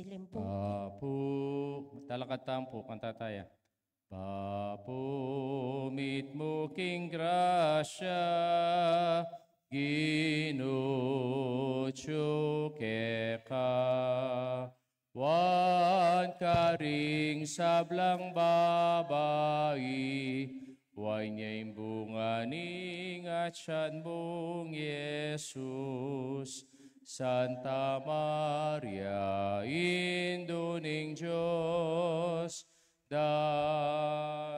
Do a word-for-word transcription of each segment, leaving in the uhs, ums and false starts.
Limpo. Bapu, talakad tamu pu, kanta taya. Bapu, mitmu king grasya, Ginu, atyu keka, Nuan karing sablang babai, nuan ya ing bunga ning atyan mung Jesus. Santa Maria, Indu ning Dios, dalangin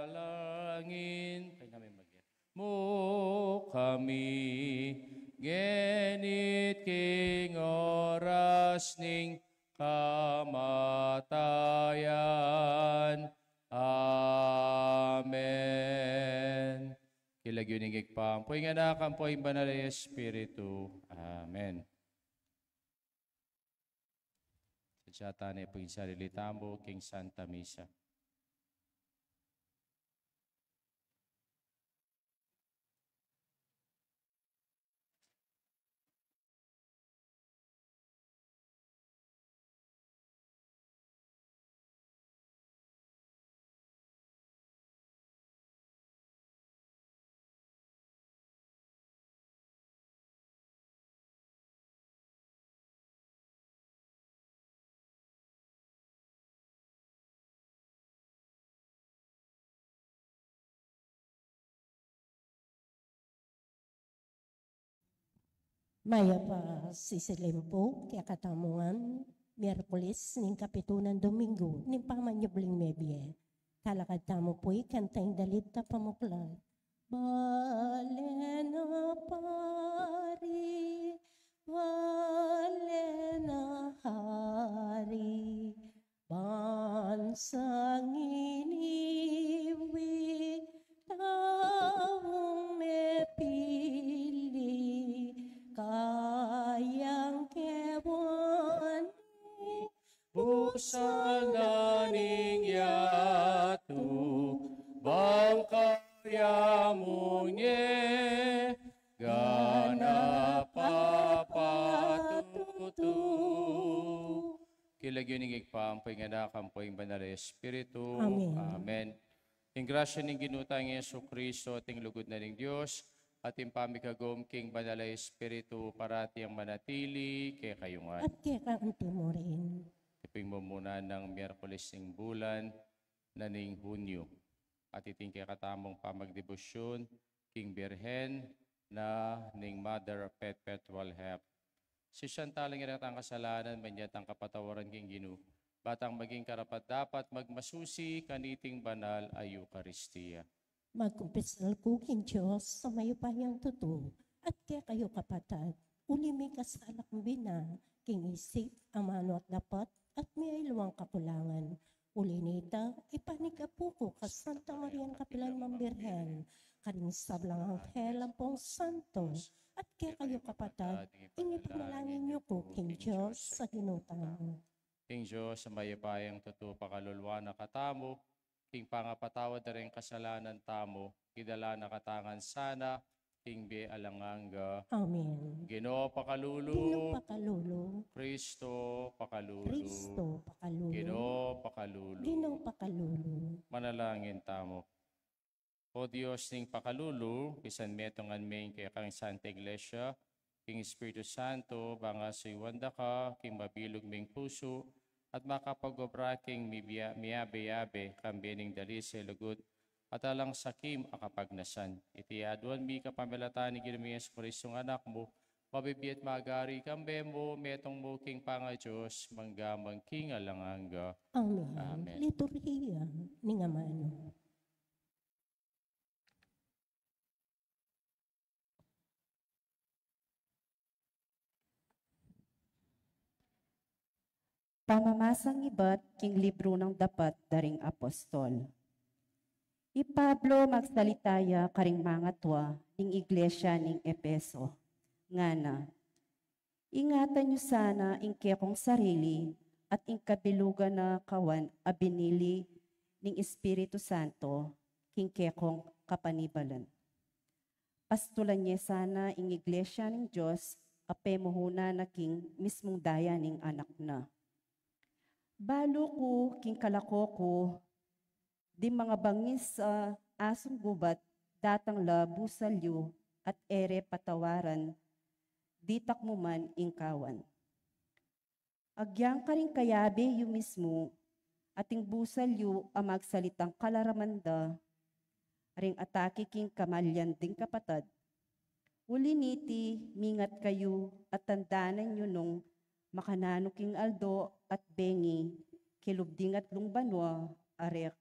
mu kami, ngeni't king oras ning kamatayan. Amen. King lagyu ning Ibpa, ampo ing Anak, ampo ing Banal a Espiritu. Amen. Sadya tane pu ing sarili tamu king Santa Misa. Mayap a sisilimpu kekatamu ngan, Miyerkules ning kapitunan Dominggu ning pamanyubling mebie. Talakad tamu pu, ikanta ing dalit a pamuklat. Bale na pari, bale na hari, bansang iniwi, taung mepili, kayang kewan ni, busal na ning yatu, bang kaya mu ne, ganap a patutu. King lagyu ning Ibpa, ampo ing Anak, ampo ing Banal a Espiritu. Amen. Amen. Ing grasya ning Ginu tang Jesucristo, at ing lugud na ning Dios, at ing pamikagum king Banal a Espiritu, parati yang manatili kekayu ngan. At keka anti mu rin. Iti pu ing mumuna nang Miyerkules ning bulan na ning Hunyo. At iti ing kekatamung pamagdebosyun king Birhen na ning Mother of Perpetual Help. Sisian tala ing rekatang kasalanan, manyawad tang kapatawaran king Ginu, ba tang maging karapat-dapat magmasusi kaniting banal a Eukaristia. Magkumpisal ku king Dios a mayupayang tutu, at kekayu kapatad, uli mikasala ku bina king isip, amanu at dapat, at miyaliwang kakulangan. Uli nita, ipanyawad ku pu kang Santa Mariang kapilan man Birhen, karing sablang anghel ampong santo, at kekayu kapatad, ipanalangin yu ku king Dios a Ginu tamu. Ing Dios a mayupayang tutu pakalulu na katamu, king pangapatawad da ring kasalanan tamu, idala na katamu ngan sana king bie alang angga. Amen. Ginu pakalulu. Ginu pakalulu. Kristo pakalulu. Kristo pakalulu. Ginu pakalulu. Ginu pakalulu. Manalangin tamu. O Dios ning pakalulu, pisanmetungan me ing kekang Santa Iglesia king Espiritu Santo, bang suyuan da ka king mabilug ming pusu, at makapag-obra king mibia-, miyabe-yabe, kambe ning dalise, lugud, at alang sakim a kapagnasan. Iti aduan mi kapamilatan ning Ginu ming Jesucristo a Anak mu, mabibie at magari kambe mu, metung mu king pangaDios, mangga man king alang angga. Amen. Amen. Liturhiya ning amanu. Pamamasang ibat king libru nang Dapat da ring Apostol. I Pablo magsalita ya karing mangatua ning iglesia ning Efeso, ngana: Ingatan yu sana ing kekong sarili at ing kabilugan a kawan a binili ning Espiritu Santo king kekong kapanibalan. Pastulan ye sana ing iglesia ning Dios a pemuhunan na king mismung daya ning Anak na. Balu ku king kalako ku, ding mangabangis a asung gubat, datang la busal yu at e re patawaran, ditak mu man ing kawan. Agyang karing kayabe yu mismu, ating busal yu a magsalitang kalaraman da, ring atake king kamalyan ding kapatad. Uli niti, mingat kayu at tandanan yu nung makananu king aldo at bengi kilub ding atlung banua a rek,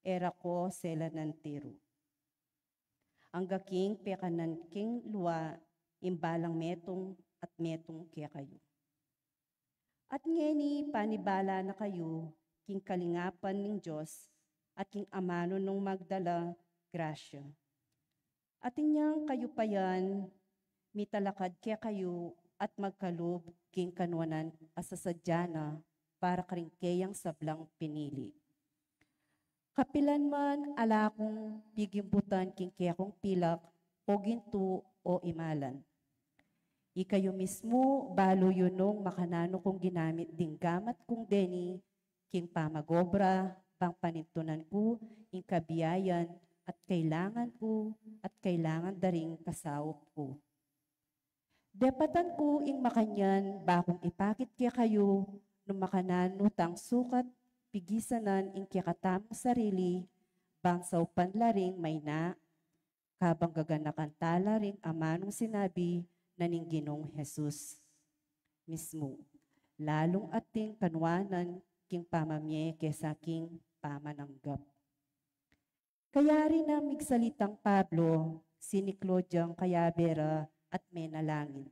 e ra ko selanan tiru. Angga king pekanan king lua ing balang metung at metung kekayu. At ngeni panibala na kayu king kalingapan ning Dios at king amanu nung magdala grasya. At inyang kayu pa yan, mitalakad kekayu at magkalub king kanuanan a sasadya na para karing keyang sablang pinili. Kapilan man ala kung pigimbutan king kekong pilak o gintu o imalan. Ikayu mismu, balu yu nung makananu kung ginamit ding gamat kung deni king pamagobra, bang panintunan ku ing kabiayan at kailangan ku at kailangan da ring kasaup ku. Depatan ku ing makanyan bakung ipakit kekayu nung makananu tang sukat pigisanan ing kekatamung sarili, bang saupan la ring maina, kabang gaganakan tala ring amanung sinabi na ning Ginung Jesus mismu, lalung ating kanuanan king pamamie kesa king pamananggap. Kayari na migsalitang Pablo, siniklo dyang kayabe ra at menalangin.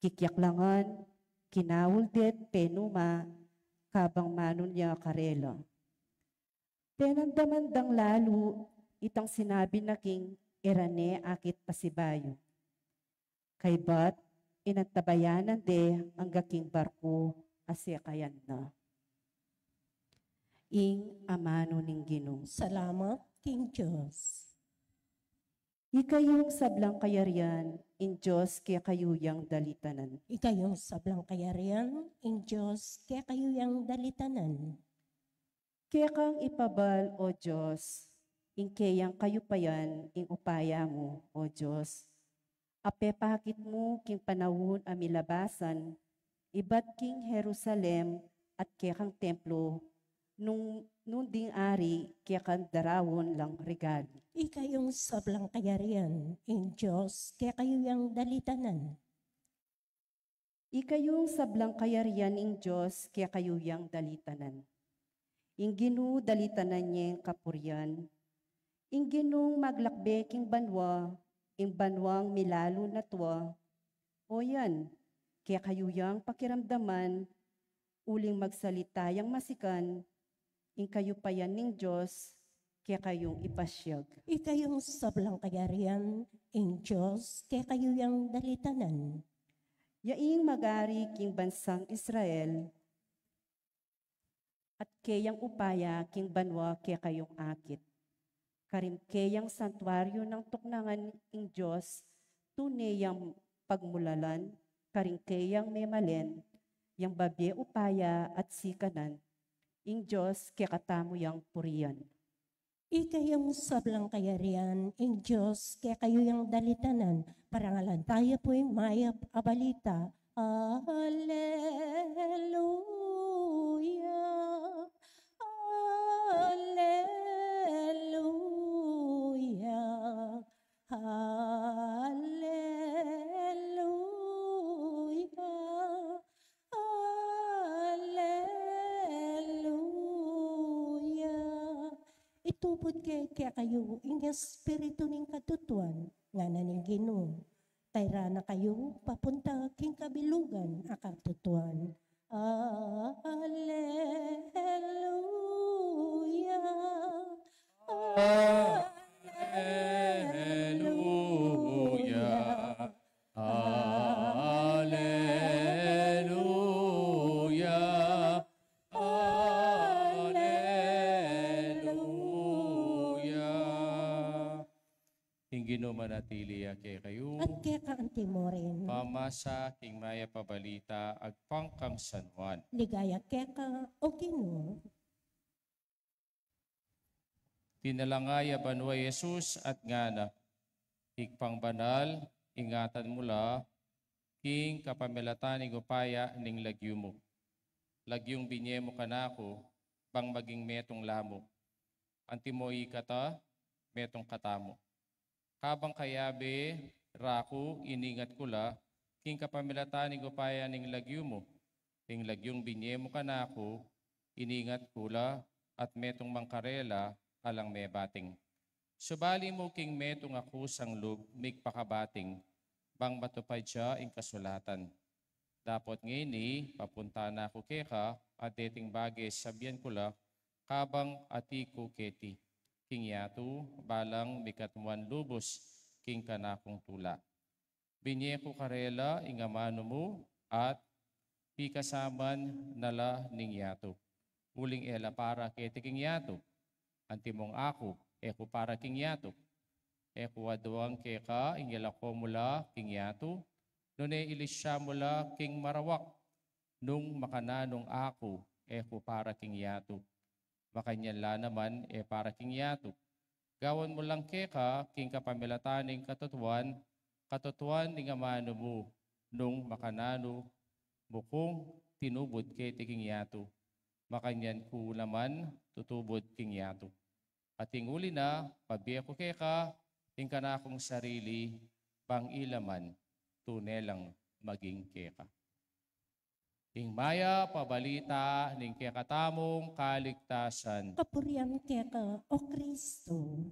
Kikiaklangan, kinaul det penuma, kabang manun ya karela. Penandaman dang lalu itang sinabi na king e ra ne akit pasibayu. Kaybat, inantabayanan de angga king barku a sekayan na. Ing amanu ning Ginu. Salamat king Dios. Ikayung sablang kayarian, ing Dios kekayu yang dalitanan. Ikayung sablang kayarian, ing Dios kekayu yang dalitanan. Kekang ipabal, O Dios, ing keyang kayupayan, ing upaya mu, O Dios, a pepakit mu king panaun a milabasan, ibat king Jerusalem at kekang templo, nung, nung ding ari kekang daraun lang regalu. Ikayung sablang kayarian, ing Dios kekayu yang dalitanan. Ikayung sablang kayarian, ing Dios kekayu yang dalitanan. Ing Ginu dalitanan yeng kapurian. Ing Ginung maglakbe king banua, ing banuang milalu na tua. O yan, kekayu yang pakiramdaman, uling magsalita yang masikan, ing kayupayan ning Dios kekayung ipasiag. Ikayung sablang kayarian, ing Dios kekayu yang dalitanan. Ya ing magari king bansang Israel, at keyang upaya king banua kekayung akit. Karing keyang santuario nang tuknangan ing Dios, tune yang pagmulalan, karing keyang memalen, yang babie upaya at sikanan, ing Dios kekatamu yang purian. Ikayung sablang kayarian, ing Dios kekayu yang dalitanan. Parangalan taya pu ing mayap a balita. Aleluya, aleluya, aleluya, aleluya. Itubud ke kekayu ing Espiritu ning katutuan, ngana ning Ginu. Tayra na kayu papunta king kabilugan a katutuan. Aleluya. Aleluya. Aleluya. Aleluya. Ing Ginu Manatili ya kekayu. At keka antimurin. Pamasa king mayap a balita agpang kang San Juan. Ligaya keka, O Ginu. Tinalangaya banua i Jesus at ngana, Ibpang banal, ingatan mu la king kapamilatan ning upaya ning lagyu mu. Lagyung binie mu kanaku, bang maging metung la mu. Antimo ikata, metung katamu. Kabang kayabe ra ku, iningat ku la king kapamilatan ning upaya ning lagyu mu. Ing lagyung binie mu kanaku, iningat ku la, at metung man karela alang mebating. Subali mu king metung a kusang lub migpakabating, bang matupad ya ing kasulatan. Dapot ngeni, papunta na ku keka, at deting bage sabian ku la, kabang ati ku keti king yatu, balang mikatmuan lubus king kanakung tula. Binie ku karela ing amanu mu, at pikasaman na la ning yatu. Uling e la para keti king yatu. Antimong aku, e ku para king yatu. E ku aduang keka ing ilako mu la king yatu, nune ilisya mu la king marawak. Nung makananung aku, e ku para king yatu, makanyan la naman e para king yatu. Gawan mu lang keka king kapamilatan ning katutuan, katutuan ning amanu mu, nung makananu mu kung tinubud keti king yatu, makanyan ku naman tutubud king yatu. At ing uli na, pabie ku keka ing kanakung sarili, bang ila man tune lang maging keka. Ing mayap a balita ning kekatamung kaligtasan. Kapurian keka, O Kristo.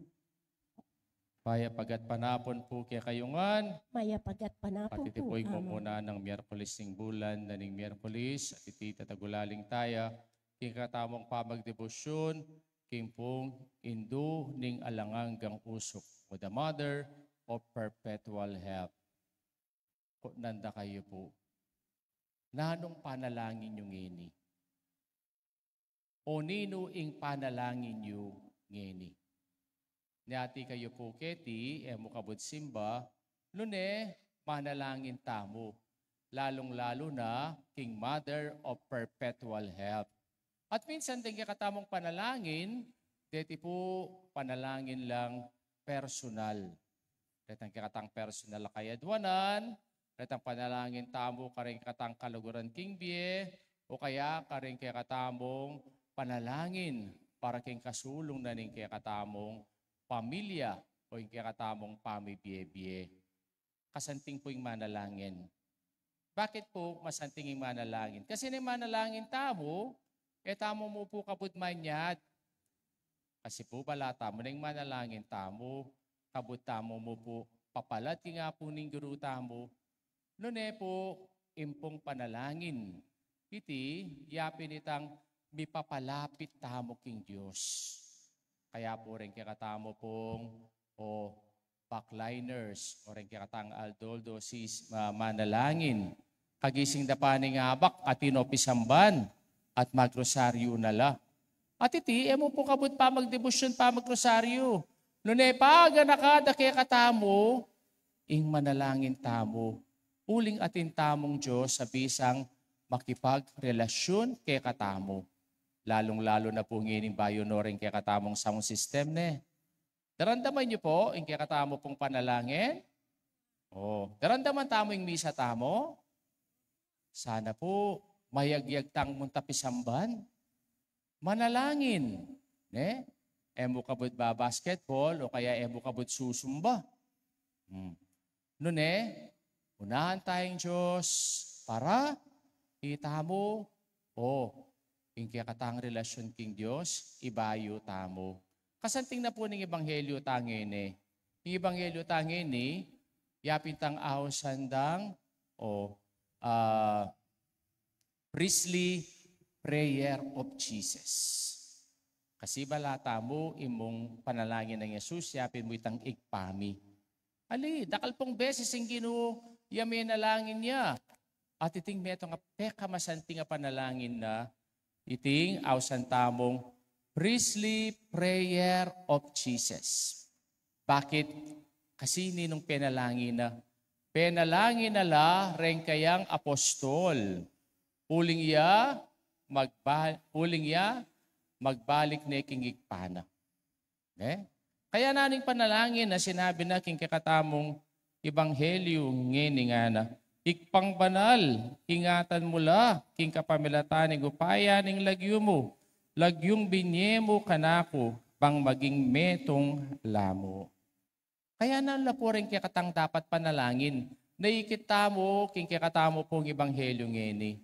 Mayap a gatpanapun pu kekayu ngan. Mayap a gatpanapun pu, Among. At iti pu ing mumuna nang Miyerkules ning bulan na ning Miyerkules, at iti tatagulaling taya king kekatamung pamagdebosyon king pung Indu ning alang anggang usuk, o the Mother of Perpetual Help. Kutnan da kayu pu, nanung panalangin yu ngeni? O ninu ing panalangin yu ngeni? Nyati kayu pu keti, e mu kabud simba, nune manalangin tamu, lalung-lalu na king Mother of Perpetual Help. At minsan deng kekatamung panalangin, deti pu panalangin lang personal. Detang kekatang personal a kayadwanan, detang panalangin tamu karing kekatang kaluguran king bie, o kaya karing kekatamung panalangin para king kasulung na ning kekatamung pamilya o ing kekatamung pamibie-bie. Kasanting pu ing manalangin. Bakit pu masanting ing manalangin? Kasi ning manalangin tamu, e tamu mu pu kabud manyad. Kasi pu bala tamu ning manalangin tamu, kabud tamu mu pu papalat king Apu ning Guru tamu. Nune pu, ing pung panalangin iti, yapin itang mipapalapit tamu king Dios. Kaya pu reng kekatamu pung, o backliners, o reng kekatang aldo-aldo sis, ma-, manalangin. Kagising da pa ning abak, atin no pisamban, at magrosaryu na la. At iti, e mu pu kabud pamagdebosyon, pamagrosaryu. Nune paganaka da kekatamu ing manalangin tamu. Uling atin tamung Dios a bisang makipagrelasyon kekatamu. Lalung-lalu na pu ngening bayu no reng kekatamung sound system, ne? Daramdaman yu pu ing kekatamu pung panalangin? O, daramdaman tamu ing misa tamu? Sana pu, mayagyag tang munta pisamban. Manalangin, ne? E mu kabud ba-basketball o kaya e mu kabud susumba. Hmm. Nune, unahan taya ing Dios para itamu, o, ing kekatang relasyon king Dios, ibayu tamu. Kasanting na pu ning ebanghelyo ta ngeni. Ing ebanghelyo ta ngeni, yapin tang ausan dang, o, ah, priestly prayer of Jesus. Kasi bala tamu, ing panalangin nang Jesus, yapin mu itang Ibpa mi. Ali, dakal pung beses ing Ginu ya menalangin ya. At iting metung a pekamasanting a panalangin na, iting ausan tamung priestly prayer of Jesus. Bakit? Kasi ninung penalangin na? Penalangin na la reng kayang apostol. Uling ya, magba-, uling ya, magbalik ne king Ibpa na. Ne? Kaya nanu ing panalangin na sinabi na king kekatamung ebanghelyu ngeni ngana, Ibpang banal, ingatan mu la king kapamilatan ning upaya ning lagyu mu, lagyung binye mu kanaku, bang maging metung la mu. Kaya nanu la pu reng kekatang dapat panalangin, na ikit tamu king kekatamu pung ebanghelyu ngeni?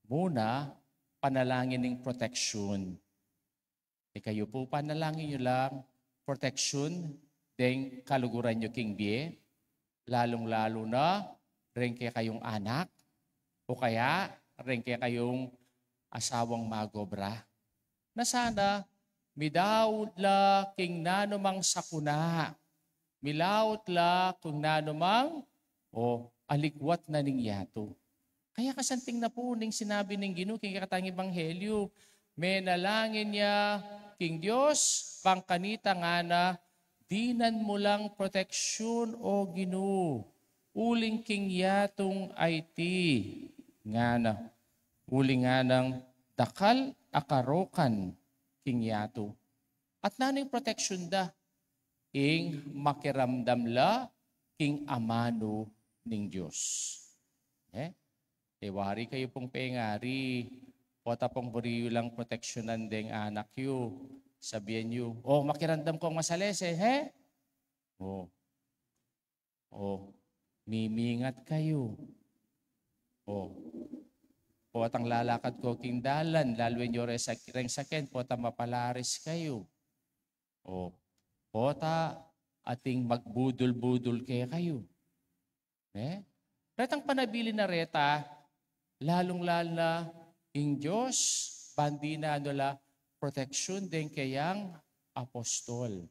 Muna, panalangin ning protection. Ikayu pu, panalangin yu lang protection deng kaluguran yu king bie, lalung-lalu na reng kekayung anak, o kaya reng kekayung asawang magobra. Na sana, midaud la king nanumang sakuna, milaut la king nanumang, o, alikwat na ning yatu. Kaya kasanting na pu ning sinabi ning Ginu king kekatang ebanghelyu, menalangin ya king Dios, bang kanita ngana, dinan mu lang protection, O Ginu, uling king yatung aiti, ngana, uling nganang dakal a karokan king yatu. At nanu ing protection da? Ing makiramdam la king amanu ning Dios. Eh? E wari kayu pung pengari, pota pung buri yu lang proteksyonan deng anak yu. Sabian yu, "O, makiramdam kung masalese, he?" O. O, mimingat kayu. O, potang lalakad ko king dalan, lalwen yo re sa-, reng saken, pota mapalaris kayu. O, pota ating magbudul-budul kekayu. Ne? Retang panabilin na reta, lalung-lalu na ing Dios, ban dinan no la proteksyon deng kayang apostol.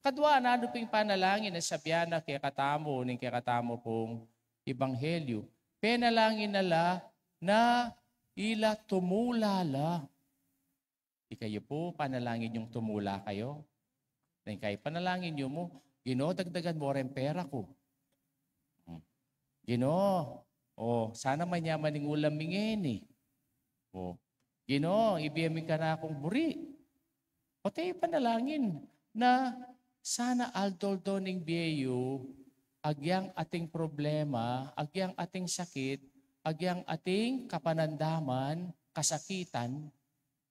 Kadua, nanu pung panalangin a sabian na kekatamu ning kekatamu pung ebanghelyu? Penalangin na la na ila tumula la. Ikayu pu, panalangin yung tumula kayu. Deng kay panalangin yu mu, "Ginu, dagdagan mu reng pera ku. Hmm. Ginu, o, sana manyaman ing ulam mi ngeni. O, Ginu, ibie mu ing kanakung buri." O, te panalangin na sana aldo-aldo ning bie yu, agyang ating problema, agyang ating sakit, agyang ating kapanandaman, kasakitan,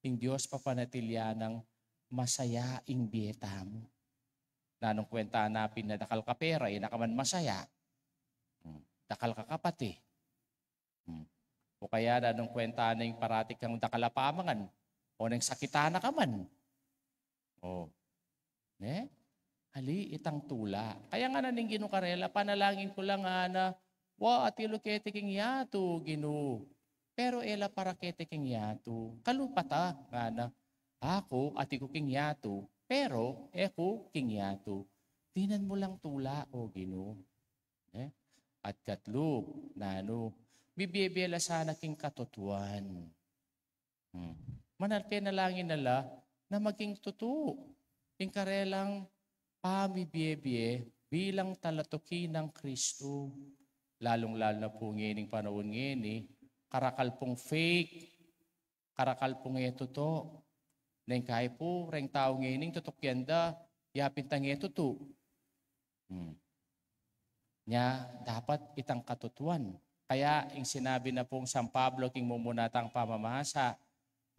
ing Dios papanatilian nang masaya ing bie tamu. Nanung kwenta na pin na dakal ka pera, e na ka man masaya. Hmm. Dakal ka kapatid. Hmm. O kaya nanung kwenta na ing parati kang dakal a pamangan, o neng sakitan na ka man. O. Ne? Ali, itang tula. Kaya ngana ning Ginu karela, "Panalangin ku lang," ngana, "wa, atilu keti king yatu, Ginu. Pero e la para keti king yatu. Kalupa ta," ngana. "Aku, ati ku king yatu. Pero e ku king yatu." Dinan mu lang tula, O Ginu. Ne? At katlu, nanu, mibie-bie la sana king katutuan. Hmm. Manal-, penalangin na la na maging tutu ing karelang pamibie-bie bilang talatuki nang Kristu. Lalung-lalu na pu ngening panaun ngeni, karakal pung fake, karakal pung e tutu. Neng kay pu, reng tau ngening tutukian da, yapin tang e tutu. Hmm. Nya, dapat itang katutuan. Kaya, ing sinabi na pung San Pablo king mumuna tang pamamasa,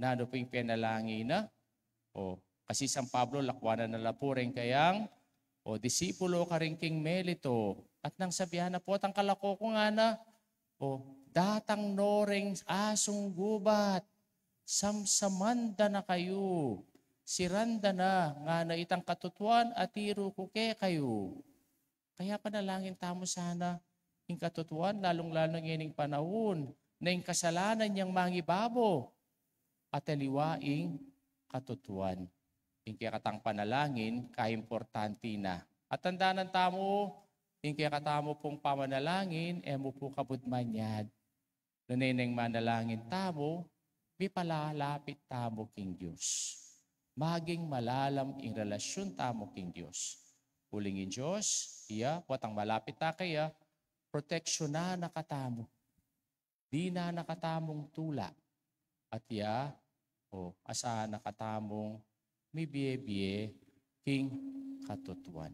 nanu pung penalangin na? O, kasi San Pablo, lakwanan na la pu reng kayang, o, disipulo karin king Mileto. At nang sabian na, "Potang kalako ku," ngana, "O, datang no reng asung gubat, samsaman da na kayu, siran da na, ngana itang katutuan a tiru ku kekayu." Kaya panalangin tamu sana ing katutuan, lalung-lalu na ngening panaun na ing kasalanan yang mangibabo, at aliwa ing katutuan. Ing kekatang panalangin, kaimportante na. At tandanan tamu, ing kekatamu pung pamanalangin, e mu pu kabud manyad. Nune neng manalangin tamu, mipalalapit tamu king Dios. Maging malalam ing relasyon tamu king Dios. Uling ing Dios, iya, potang malapit ta keya, proteksyunan na katamu. Dinan na katamung tula. At iya, o, asahan na katamung mibie-bie king katutuan.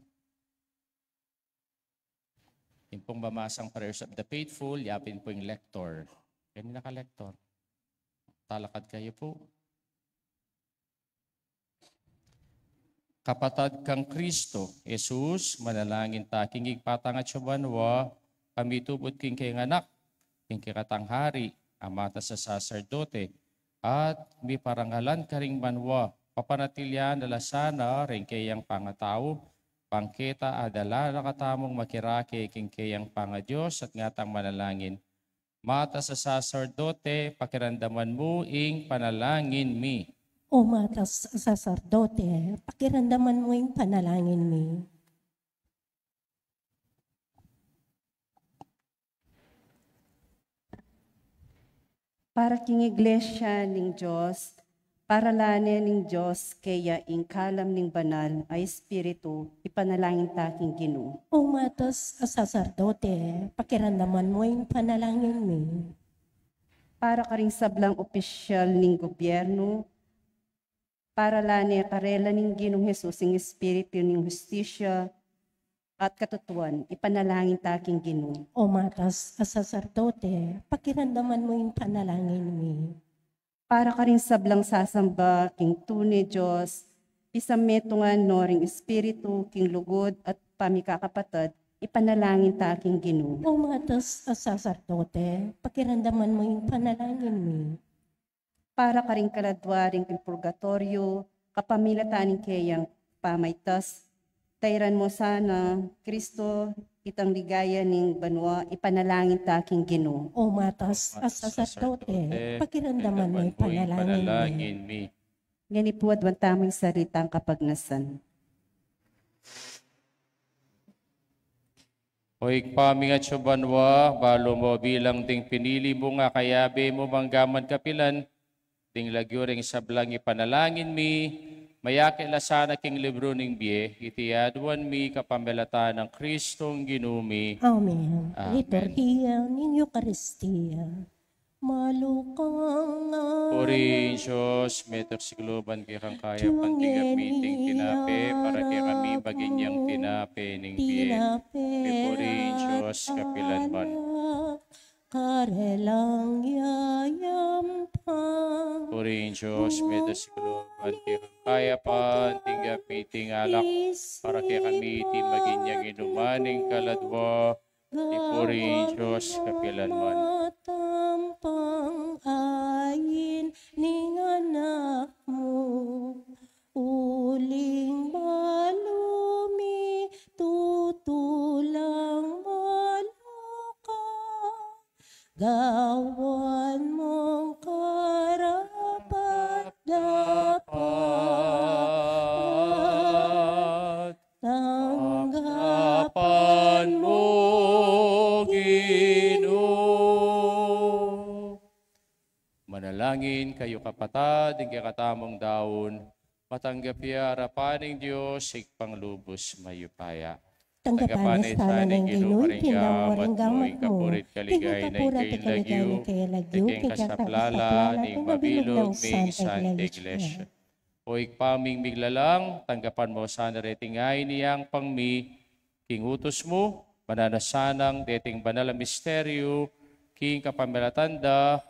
Ing pung mamasang Prayers of the Faithful, yapin pu ing lector. Kanina ka lector. Talakad kayu pu. Kapatad kang Kristo Jesus, manalangin ta king Ibpa tang atsu banua, pamitubud king kayang Anak, king kekatang Hari, a matas a saserdote, at miparangalan karing banua, papanatilian da la sana ring kayang pangatau, bang keta adala na katamung makirake king kayang pangaDios at ngatang manalangin. Matas a saserdote, pakiramdaman mu ing panalangin mi. O matas a saserdote, pakiramdaman mu ing panalangin mi. Para king Iglesia ning Dios, paralanen ning Dios keya ing kalam ning Banal a Espiritu, ipanalangin ta king Ginu. O matas a saserdote, pakiramdaman mu ing panalangin mi. Para karing sablang opisyal ning gobyernu, paralanen karela ning Ginung Jesus ing espiritu ning hustisya at katutuan, ipanalangin ta king Ginu. O matas a saserdote, pakiramdaman mu ing panalangin mi. Para karing sablang sasamba king tune Dios, pisametungan no ring espiritu king lugud at pamikakapatad, ipanalangin ta king Ginu. O matas a saserdote, pakiramdaman mu ing panalangin mi. Para karing kaladua ring purgatoryu, kapamilatan ning keyang pamaitas, tairan mo sana, Kristo, itang ligaya ning banua, ipanalangin ta king Ginu. O matas a saserdote, pakiramdaman mu ing panalangin mi. Ngeni pu aduan tamu ing salitang kapagnasan. O Ibpa ming atsu banua, balu mu bilang ding pinili mung akayabe mu manggaman kapilan, ding lagyu ring sablang ipanalangin mi, mayakit la sana king libru ning bie, iti aduan mi kapamilatan nang Kristong Ginu mi. Amen. Amen. Liturhiya ning Eukaristia. Malukang Puri ing Dios, metung sikluban kekang kayapan, tinggap mi iting tinape, para kekami maging yang tinape ning bie. Puri ing Dios kapilan man. Karelang yayampang. Puri ing Dios, metung sikluban kekang kayapan, tinggap mi iting alak, para kekami iti maging yang inuman ning kaladua. Puri ing Dios kapilan man. Tampang ain ning anak mu, uling balu mi tutulang maluka, gawan mung karapat-dapat. Tanggapan mu, Ginu. Manalangin kayu, kapatad, ing kekatamung daun, matanggap ya arapan ning Dios, Ibpang lubus mayupaya. Tanggapan na sana ning Ginu ing pinangamat mu, ing kapurit kaligayan ning kayang lagyu, king kasaplalan ning mabilug ming Santa Iglesia. O Ibpa ming miglalang, tanggapan mu sana reting ain ning yampang mi, king utus mu, mananu sanang deting banal a misteryu, king kapamilatan da,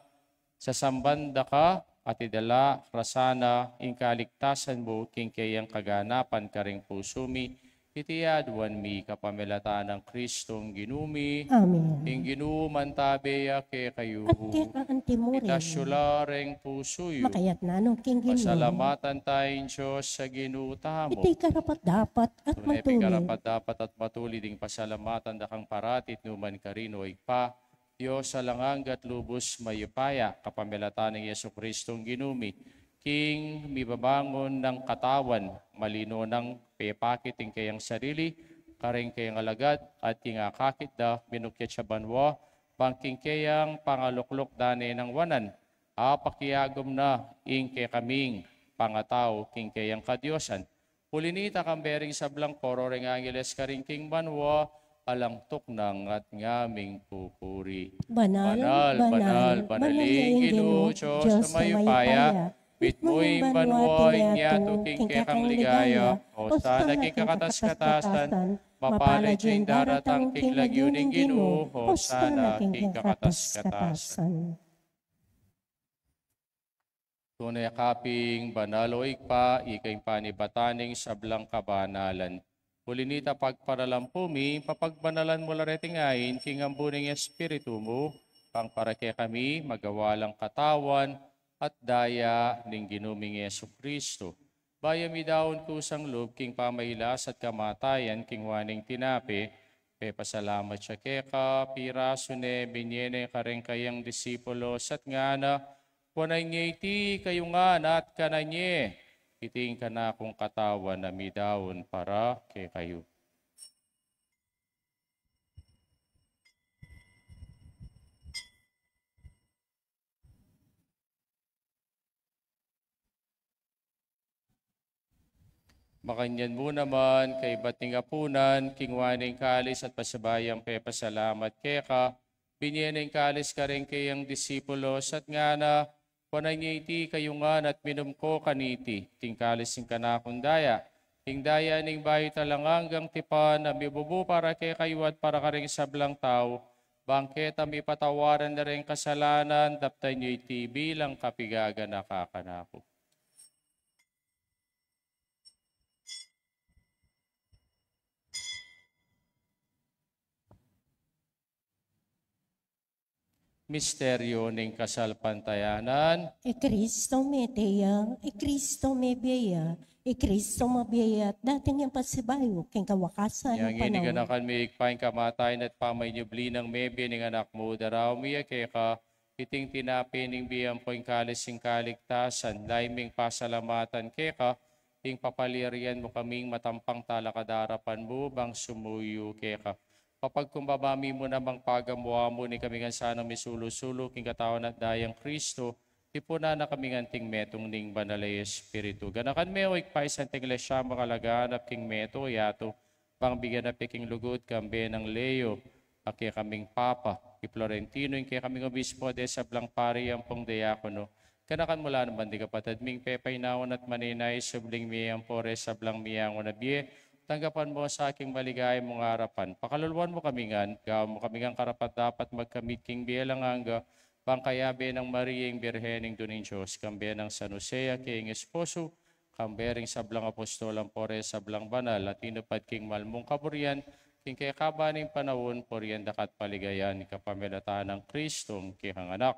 sasamban da ka, at idala ra sana ing kaligtasan mu, king kayang kaganapan karing pusu mi, iti aduan mi kapamilatan nang Kristong Ginu mi. Amen. Ing Ginu mantabe ya kekayu. At keka antimurin. Itas yu la reng pusu yu. Makayatna no king Ginu. Pasalamatan ta ing Dios a Ginu tamu. Iti karapat-dapat at matuli. Tune pin karapat-dapat at matuli ding pasalamatan da kang parati at nukarin man, O Ibpa, Dios alang angga at lubus mayupaya, kapamilatan nang Jesucristong Ginu mi, king mibabangun nang katawan, malino nang pepakit ing kayang sarili kareng kayang alagad, at king akakit da, minukyat ya banua, bang king kayang pangalukluk da ne nang wanan, apakiagum na ing kekaming pangatau king kayang kadiosan. Uli nita, kambe ring sablang koro ring angeles karin king banua, alang tuknang at ngaming pupuri. Banal, banal, banal, banal ya ing Ginu, Dios a mayupaya. Mitmu ing banua, ing yatu king kekang ligaya. Hosana king kakatas-katasan. Mapalad ya ing daratang king lagyu ning Ginu. Hosana king kakatas-katasan. Tune ka pin banal, o Ibpa, ika ing panibatan ning sablang kabanalan. Uli nita, pagparalampu mi, papagbanalan mu la reting ain king ambu ning Espiritu mu, bang para kekami magawa lang katawan at daya ning Ginu ming Jesucristo. Bayu mi daun kusang lub king pamailas at kamatayan, kinua ne ing tinape, pepasalamat ya keka, pirasu ne, binie ne kareng kayang disipulos at ngana: Kuanan ye iti kayu ngan at kanan ye, iti ing kanakung katawan a midaun para kekayu. Makanyan mu naman, kaybat ning apunan, kinua ne ing kalis at pasibayu yang pepasalamat keka, binie ne ing kalis kareng kayang disipulos at ngana: Kuanan ye iti kayu ngan at minum ko kaniti, iti ing kalis ning kanakung daya, ing daya ning bayu at alang anggang tipan, a mibubu para kekayu at para kareng sablang tau, bang keta mipatawaran la reng kasalanan. Daptan ye iti bilang kapigaganaka kanaku. Misteryu ning kasalpantayanan. I Kristo mete ya, i Kristo mebie ya, i Kristo mabie ya, dating yang pasibayu king kawakasan ning panaun. Yang ini ganakan mi, Ibpa, ing kamatayan at pamanyubli nang mebie ning Anak mu, daraun mi ya keka, iti ing tinape ning bie ampo ing kalis ning kaligtasan, lalu ming pasalamatan keka, ing papalyarian mu kaming matampang talakad king arapan mu, bang sumuyu keka. Papagkumbaba mi mu namang pagamuan mu ning kami ngan sanang misulu-sulu king katawan at dayang Kristo, tipunan na kami ngan king metung ning Banal a Espiritu. Ganakan me, o Ibpa, ing Santa Iglesia mu, kalaganap king meto yatu, bang biganap ya king lugud, kambe nang Leo a kekaming Papa, i Florentino ing kekaming Obispo, de sablang pari ampong diakono. Ganakan mu la naman ding kapatad ming pepainawan at maninaya, subling mie ampo re sablang miangu na bie, tanggapan mu sa king maligaya mung arapan. Pakaluluan mu kami ngan, gawan mu kami ngan karapat-dapat magkamit king bie alang angga, bang kayabe nang Maria ing Birhen, Indu ning Dios, kambe nang San Jose a kayang esposo, kambe ring sablang apostol ampo re sablang banal a tinupad king mal mung kaburian, king kekaban ning panaun, purian daka at paligayan king kapamilatan nang Kristong kekang Anak.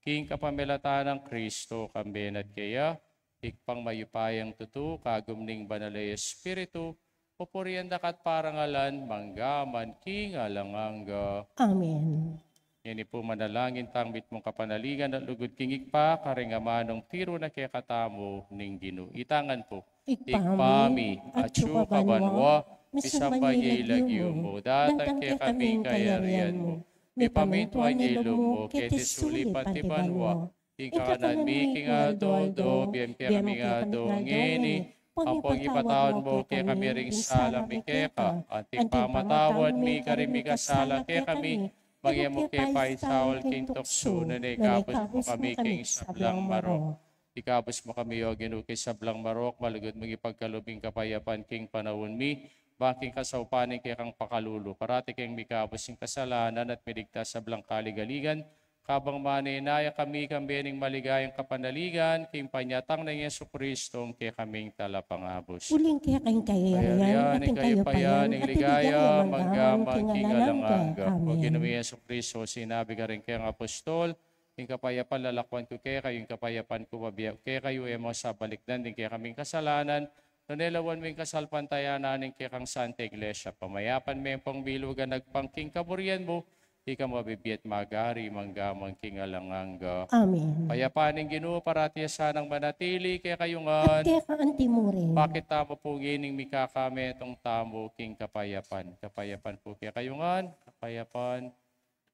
King kapamilatan nang Kristo, kambe na at keya, Ibpang mayupayang tutu, kagum ning Banal a Espiritu, pupurian daka at parangalan, mangga man king alang angga. Amen. Ngeni pu manalangin tang mitmung kapanaligan at lugud king Ibpa, karing amanung tiru na kekatamu ning Ginu. Itang ngan pu. Ibpa mi, atsu ka banua, misamban ya ing lagyu mu, datang kekami ing kayarian mu, mipamintuan ya ing lub mu, keti sulip anti banua. Ing kakanan mi king aldo-aldo, ibie mu kekami king aldo ngeni, ampong ipatawad mu kekami ring sala mi keka, anti ing pamamatawad mi karing mikasala kekami, manga e mu ke paisaul king tuksu, nune ikabus mu kami king sablang marok. Ikabus mu kami, o Ginu, king sablang marok, malugud mung ipagkalub ing kapayapan king panaun mi, bang king kasaupan ning kekang pakalulu, parati keng mikabus king kasalanan at miligtas sablang kaligaligan, kabang manenaya kami kambe ning maligayang kapanaligan king panyatang nang Jesucristo a kekaming Talapangabus. Uling keka ing kayarian, at ing kayapan, at ing ligaya, mangga man king alang angga. Amen. O Ginu ming Jesucristo, sinabi karing kekang apostol, ing kapayapan lalakwan ku kekayu, ing kapayapan ku bibie ku kekayu, e mu sa balikdan ding kekaming kasalanan, nune lawan mu ing kasalpantayanan ning kekang Santa Iglesia. Pamayapan me ampong bilugan agpang king kaburian mu, ika mabibie at magari mangga man king alang angga. Amen. Kayapan ning Ginu parati ya sanang manatili kekayu ngan. At keka anti murin. Pakit tamu pu ngening mikakametung tamu king kapayapan. Kapayapan pu kekayu ngan. Kapayapan.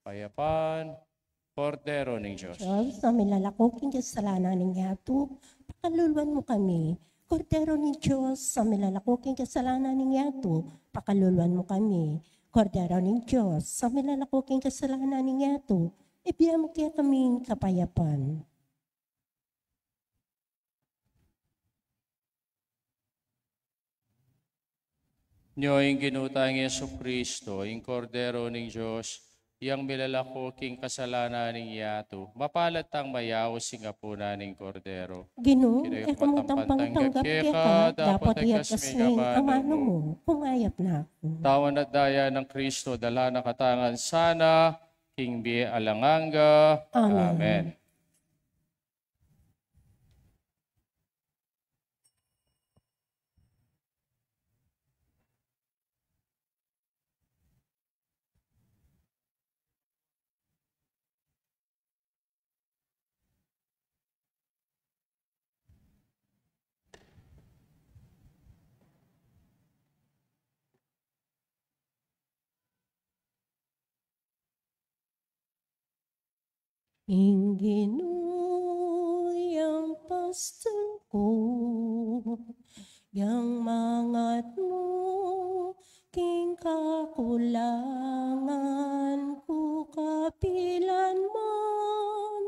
Kapayapan. Kordero ning Dios. Dios, a milalako king kasalanan ning yatu, pakaluluan mu kami, Kordero ning Dios, a milalako king kasalanan ning yatu, pakaluluan mu kami. Kordero ning Dios, a milalako king kasalanan ning yatu, ibie mu kekami ing kapayapan. Nyo ing Ginu tang Jesucristo, ing Kordero ning Dios, yang milalako king kasalanan ning yatu. Mapalad tang mayaus king apunan ning Kordero. Ginu, e ku matampang tanggap keka, dapot iyatas me ing amanu mu, kumayap na ku. Tawan at daya nang Kristo, dala na katamu ngan sana king bie alang angga. Amen. Amen. Ing Ginu yang pastul ku, yang mangat mu king kakulangan ku kapilan man,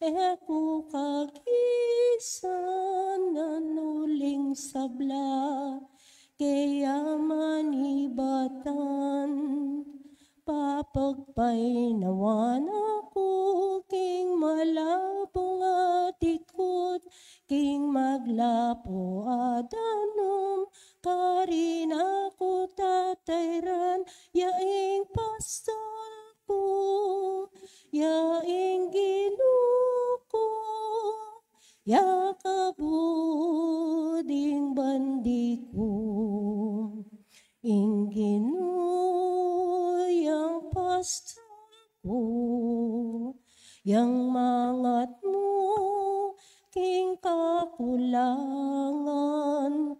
e ku kagisan anu ling sabla, keya manibatan. Papagpaynawan na ku king malabung a dikut, king maglapu a danum, karin na ku tatairan, ya ing pastul ku, ya ing Ginu ku, ya kabud ing bandi ku. Ing Ginu yang pastul ku, yang mangat mu king kakulangan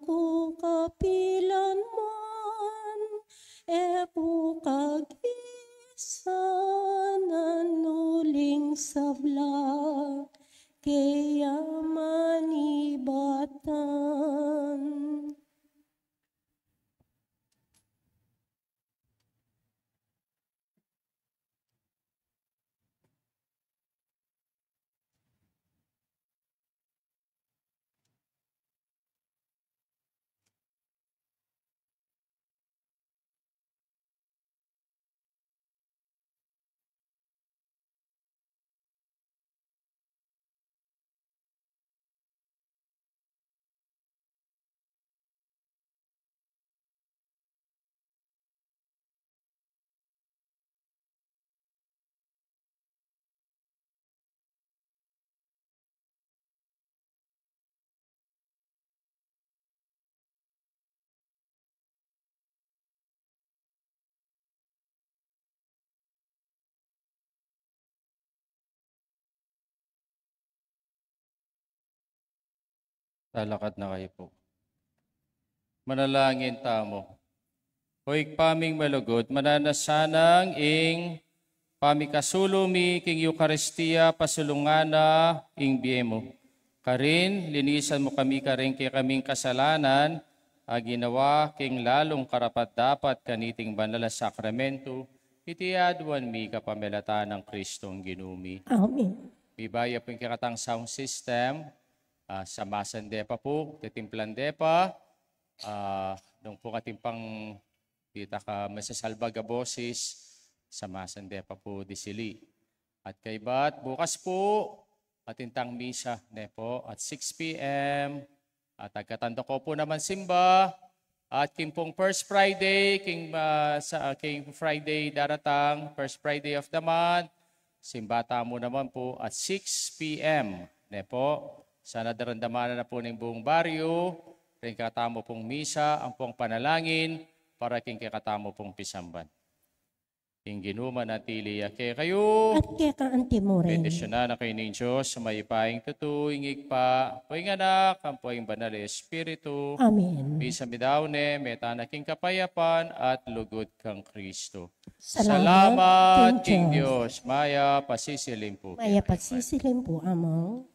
ku kapilan man, e ku kagisan anu ling sabla, keya manibatan. Talakad na kayu pu. Manalangin tamu. O Ibpa ming malugud, mananu na sanang ing pamikasulung mi king Eukaristia, pasulungan na ing bie mu. Karin, linisan mu kami karing kekaming kasalanan, a ginawa king lalung karapat-dapat kaniting banal a sakramento, iti aduan mi kapamilatan nang Kristong Ginu mi. Amen. Mibaya pu ing kekatang sound system, ah, samasan de pa pu, titimplan de pa, ah, nung pu atin pang ditak a masasalbag a bosis, samasan de pa pu disili. At kaybat, bukas pu, atin tang misa, ne pu, at six P M, at agkatan da ko pu naman simba, at king pung First Friday, king, ah, sa, king Friday daratang, First Friday of the month, simba tamu naman pu at six P M, ne pu. Sana daramdaman na pu ning buung baryu, ring kekatamu pung misa, ampong panalangin, para king kekatamu pung pisamban. Ing Ginu manatili ya kekayu. At keka anti mu rin. Bendisyunan na kayu ning Dios a mayupayang tutu, ing Ibpa, ampo ing Anak, ampo ing Banal a Espiritu. Amen. Misa mi da ne, mete na king kapayapan at lugud kang Kristo. Salamat king Dios. Mayap a sisilim pu. Mayap a sisilim pu, Among.